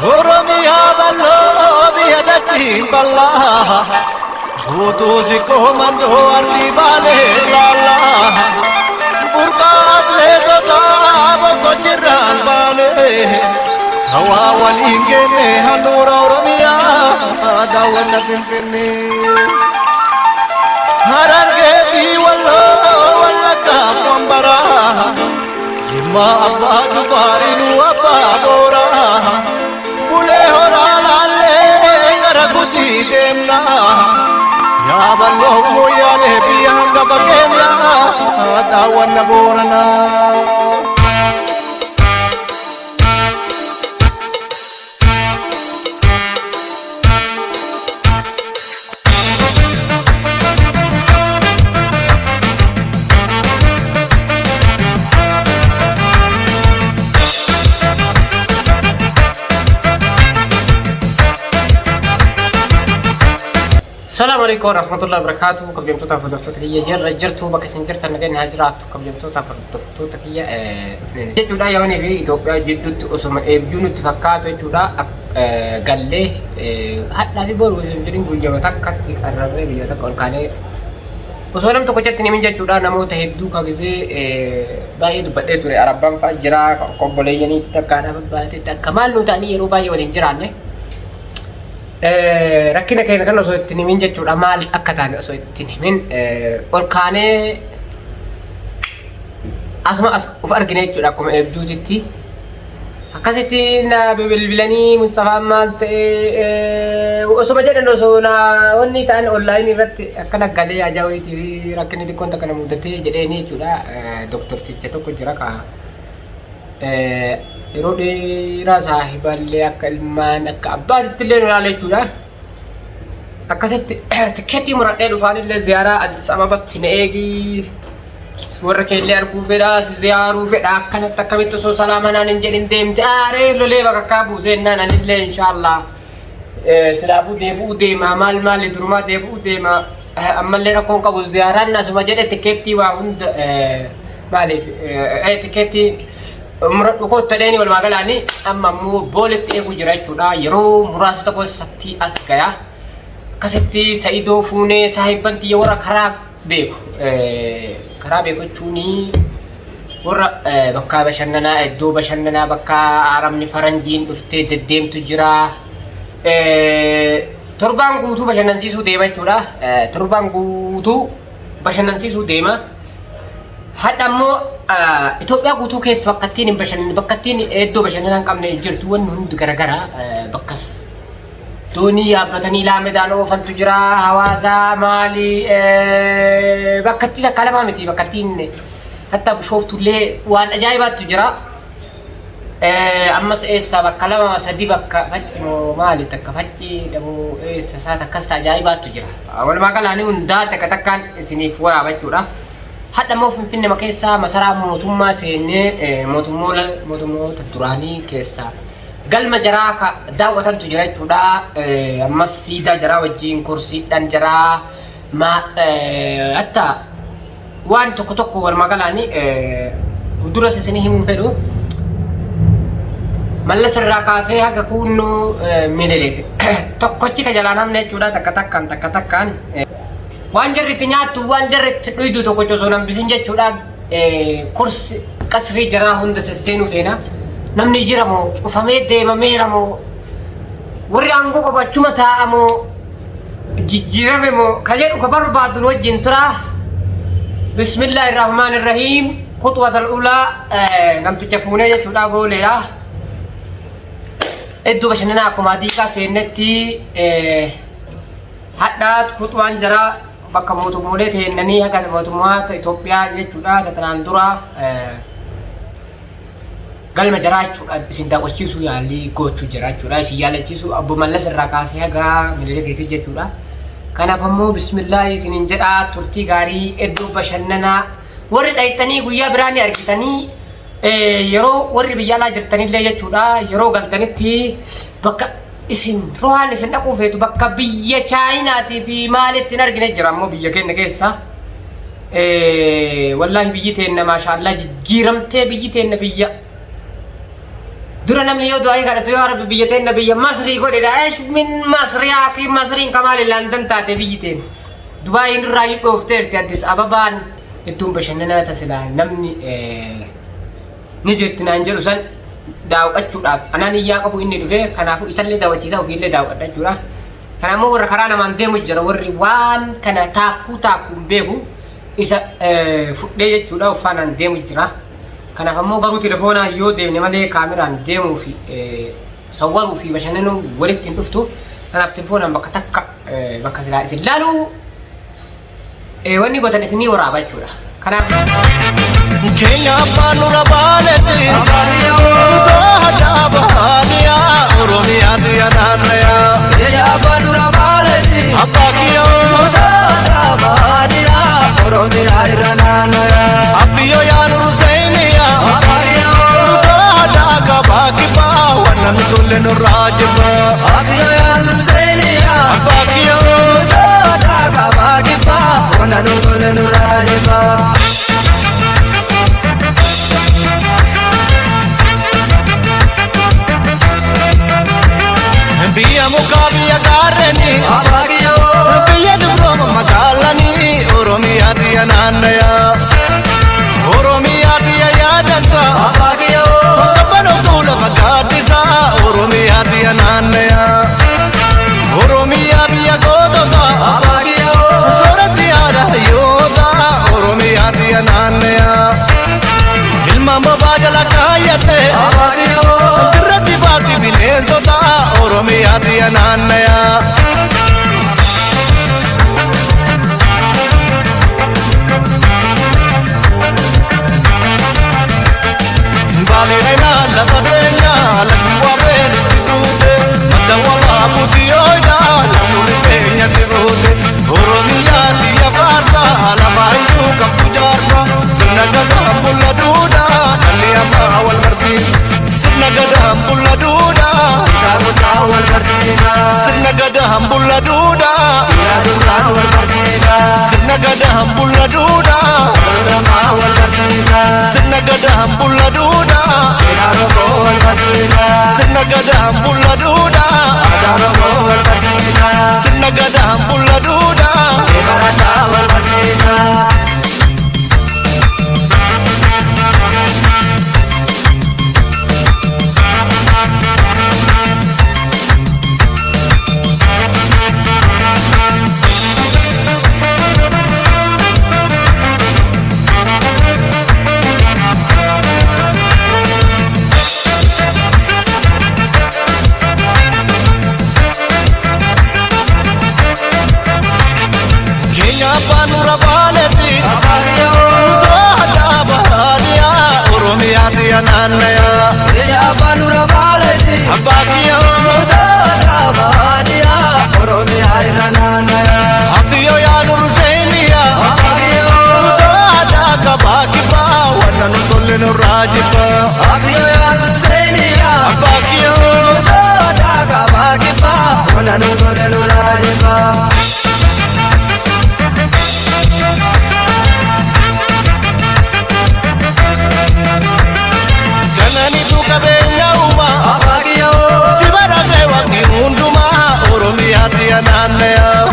Oromiyaa bal'oo biyya dachii bal'aa. Guutuu sikkoo mandoo ardii baalee laallaa. Burqaa atleetotaa boqqojjirraan baanee. Hawaa waliin geenne handhuura Oromiyaa daawwanna Finfinnee. Harargee fi Walloo Wallaggaaf Wambaraa. Jimmaa abbaa Jifaarinuu abbaa Booraa. Bulee horaa laallee gara Gujii deemna. Yaa bal'oo mooyyaalee biyya hangafa keenya daawwanna Booranaa. Salaamu alaikum warahmatullahi wabarakatuh. Kabajamtoota fi hordoftoota kiyya jirra jirtu bakka isin jirtan nagaan haa jiraattu. Kabajamtoota fi hordoftoota kiyya dhufneen jechuudha. Yamanii fi Itoophiyaa jidduutti osoma eebjuu nutti fakkaatu jechuudha. Gallee hadhaa fi boru osoo hin jedhin guyyama takkatti qarrarree biyya takka ol kaanee osoo nam tokkochatti hin himin jechuudha. Namoota hedduu ka gisee baay'ee dubbadhee ture. Arabbaan fa'a jira, obboleeyyaniitti takka haadha babbaatetti akka maal nu ta'anii yeroo baay'ee waliin jiraanne. Rakkina keenya kan osoo itti hin himin jechuudha. Maal akka taane osoo itti hin himin ol kaanee asuma as of argine jechuudha akkuma eebjuutitti. Akkasitti na bilbilanii Mustafaan maal ta'e osoma jedhan osoo na wanni ta'an onlaayinii irratti akkana galee ajaa'iitii fi rakkinni xiqqoon takka na mudatee jedheeni jechuudha. Doktorticha tokko jira ka yeroo dheeraa saahiballee akka ilmaan akka abbaatitti illee nu ilaala jechuudha. Akkasitti tikkeettii muradhee dhufaanillee ziyaaraa Addis Ababatti na eegi. Warra keellee arguu fedhaa si ziyaaruu fedha akkanatti akkamitti osoo salaama naan hin jedhin deemte aaree lolee bakakkaa buusee naan anillee inshaallah silaafuu deebi'uu deema maal maali durumaa deebi'uu deema ammallee rakkoon qabu ziyaaraan asuma jedhe tikkeettii waa hunda maaliif tikkeettii muradhu kootta dheeni walumaa galaanii amma ammoo booletti eeguu jira jechuudha yeroo muraasa tokko satti as gaya akkasitti sa'idoo fuunee saahibban tiyya warra karaa beeku. Karaa beeku jechuun warra bakka bashannanaa iddoo bashannanaa bakka arabni faranjiin dhuftee deddeemtu jira. Torbaan guutuu bashannansiisuu deema jechuudha. Torbaan guutuu bashannansiisuu deema. Hadha immoo Itoophiyaa guutuu keessa bakka ittiin hin bashannanne bakka ittiin iddoo bashannanaa hin qabne hin jirtu wanni hundi garagara bakkas Doonii yaabbatanii laamedaan oofantu jira. Hawaasa maali bakka itti takka lamaa miti bakka ittiin hatta bishooftu illee waan ajaa'ibaattu jira. Ammas eessa bakka lama sadi bakka facci moo maali takka facci daboo eessa isaa takkas ta ajaa'ibaattu jira. Walumaa galaanii hundaa takka takkaan isiniif waraaba jechuudha. Hadha immoo Finfinnema keessaa masaraa mootummaa seennee mootummoota duraanii keessaa Galma jaraa ka daawwatantu jira jechuudha. Ammas siidaa jaraa wajjin kursiidhaan jaraa hatta waan tokko tokko walumaa galaani duras isinii himuun fedhu. Mallas irraa kaasee haga kuunnoo Minilik tokkochi ka jalaan hafne jechuudha takka takkaan takka takkaan. Waan jarri itti nyaattu waan jarri itti dhuydu tokkochi osoo hin hambisin jechuudha. Kursi qasrii jaraa hunda sesseenu feena. Namni jira moo cufamee deemameera moo warri aangoo qabu achuma taa'a moo jijjiirame moo ka jedhu ka barbaadun wajjin tura. Bismillaahi rahmaan rahiim kuxwatal ulaa namticha fuunee jechuudha booleedha. Iddoo bashannanaa akkuma adiikaa seennetti hadhaa kuxwaan jaraa bakka mootummoolee teennanii haga mootummaa Itoophiyaa jechuudha ta tanaan dura galma jaraa jechuudha isin daawwachiisuu yaalii gochuu jira jechuudha isin yaalachiisuu abbo Mallas irraa kaasee haga Minilikeetii jechuudha. Kanaaf ammoo bismillaahi isinin jedhaa turtii gaarii iddoo bashannanaa warri dhayxanii guyyaa biraa ni argitanii yeroo warri biyya alaa jirtanillee jechuudha yeroo galtanitti bakka isin rohaan isin dhaquu feetu bakka biyya chaayinaatii fi maalitti hin argine jira ammoo biyya keenya keessa. Wallaahi biyyi teenna maashaallaa jijjiiramtee biyyi teenna biyya Dura namni yoo du'aa kadhatu yaa Rabbi biyya teenna biyya Masrii godhedha. Eesh min Masrii akii Masriin kamaal London taate biyyi teen. Dubaayin irraa dhoofteerti. Addis Ababaan iddoon bashannanaa tasilaa namni ni jirti naan jedhu san daawwachuudhaaf anaan iyyaa qabu inni dhufe, kanaafuu isallee daawwachiisaa ofiillee daawwadha jechuudha. Kanaafuu warra karaa namaan deemu jira, warri waan kana taakkuu taakkuun beeku isa fudhee jechuudha uffaanaan deemu jira. Kanaaf ammoo garuu telefoonaan yoo deemne malee kaameraan deemuu fi sawwaruu fi bashannanuu walitti hin dhuftu. Kanaaf telefoonaan bakka takka bakka silaa isin laaluu wanni gootan isinii waraaba jechuudha. Kanaaf Keenya abbaan nurra baaletti. Nutoo hadaa bahaaniyaa Oromiyaa biyya naannayaa. Abbaa kiyyoo abbiyyoo yaa nuru seeniyaa. Nutoo hadaa kabaa kibbaa waan namni tolle nurraa jibbaa. Abbaa kiyyoo. Biyya mukaa biyya gaarreeni. Biyya dubrooma magaalanii Oromiyaa biyya naannayaa. Oromiyaa biyya yaadanta. Kabbanoo fuula fakkaattisaa Oromiyaa biyya naannayaa. Oromiyaa biyya gootota. Sooratti haadha hayyoota Oromiyaa biyya naannayaa. Ilmaan bobaa jala kaayyate. Dirratti baatti bineensota Oromiyaa biyya naannayaa. Baaleedhaa lafa teenyaa lafi waabeen itti duute madda walaabuuti ooydaa lamurri teenyatti buute Oromiyaa biyya faarsaa lafa hayyuu qabdu jaarsa sirna gadaan bulla duudhaa dhalli ammaa wal barsiisa sirna gadaan bulla duudhaa sirna gadaan bulla duudhaa sirna gadaan bulla duudhaa sirna gadaan bulla duudhaa sirna gadaan bulla duudhaa sirna gadaan bulla duudhaa. Keenya abbaan nurra baaletti. Nutoo hadaa bahaaniyaa Oromiyaa biyya naannayaa. Abbaa kiyyoo abbiyyoo yaa nuru seeniyaa. Nutoo hadaa kabaa kibbaa wanna nu tolle nurraa jibbaa. Abbaa kiyyoo. Gananitu qabeenya uumaa. Si badhaasee waaqni hundumaa Oromiyaa biyya naannayaa.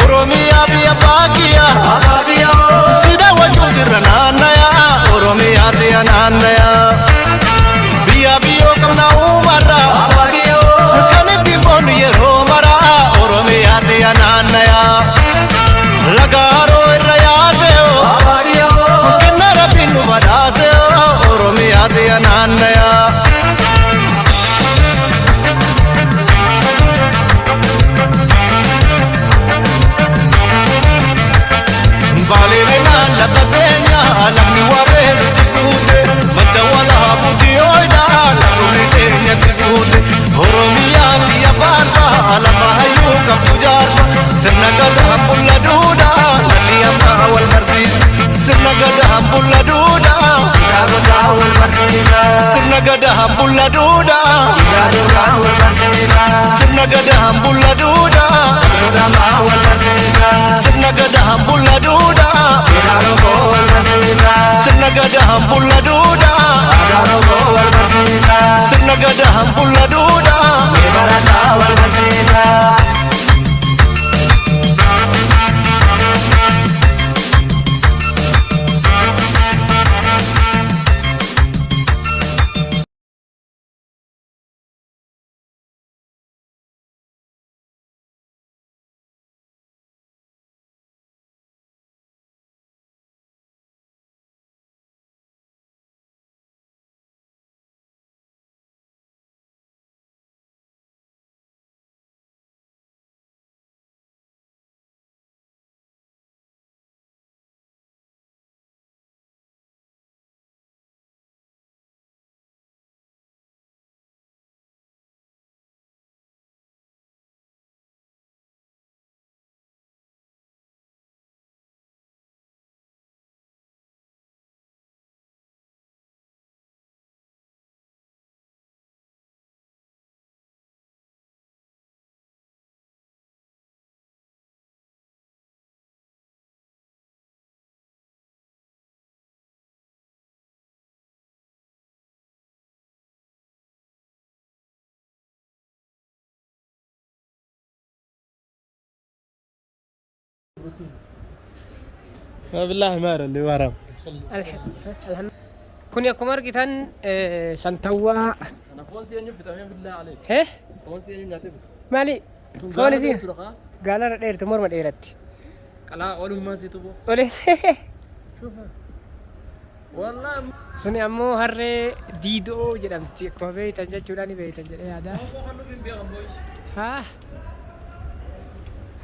Oromiyaa biyya baakiyyaa. Si daawwachuu sirra naannayaa Oromiyaa biyya naannayaa. Biyya biyyoo qabna uumarraa. Kan ittiin boonu yeroo ما بالله حمار اللي ورا. Kuni akkuma argitan santawwaa. انا فون سي انيو فيتامين بالله عليك. Hee? فون سي انيو نياتي. Maali? Foon isii gaalarra dheertu morma dheeratti. قلا اولو ما سي تبو. Ole. والله Suni ammoo harree diidoo jedhamti akkuma beektan jechuudha ni beektan jedhee yaada. Haa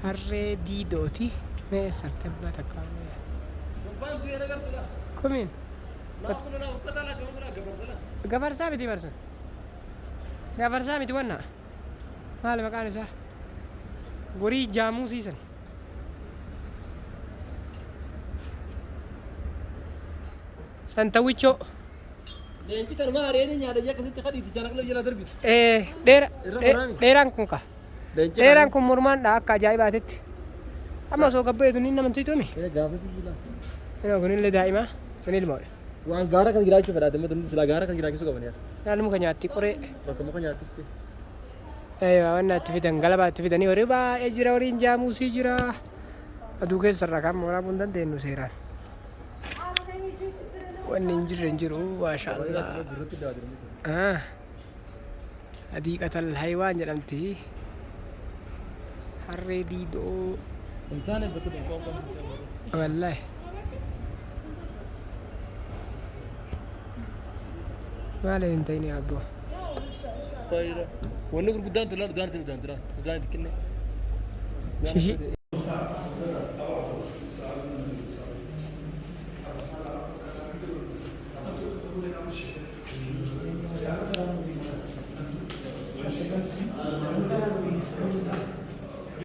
harree diidooti mee eessatti abbaa takka kumiin gafarsaa miti barsun gafarsaa miti wanna maali maqaan isaa gorii jaamuu siisan. Santawichoo. Leenci tanuma hareen nyaata jee akkasitti kadhiiti jala qalbii jala darbitu. Dheera Irra qoraami. dheeraan kun ka. Leenci Dheeraan kun mormaan dha akka ajaa'ibaatitti. Amma osoo gabbeetu ni nama tuytuumi. Gaafa si jila. Inoo kunillee daa'ima kun ilmoodha. Waan gaara kan jiraachuu fedhaate mata nuti silaa gaara kan jiraachisuu qaban yaa. Naannoo muka nyaatti qoree. Bakka muka nyaatutti. Eeyyuu wanna itti fidan galabaa itti fidanii horii baay'ee jira horiin jaamuusii jira. Aduu keessarraa kan waraabuu hin dandeenyu seeraan. Wanni hin jirre hin jiru maashaallah. Gurratti daawwatu. Hadiiqatal haywaan jedhamti. Harree diidoo. Hin taane bakka tokko. Wallahi. Maali hin ta'ini abboo. Wanni gurguddaan tulaan udaan isin udaan tulaan udaan itti kenne. Shishi.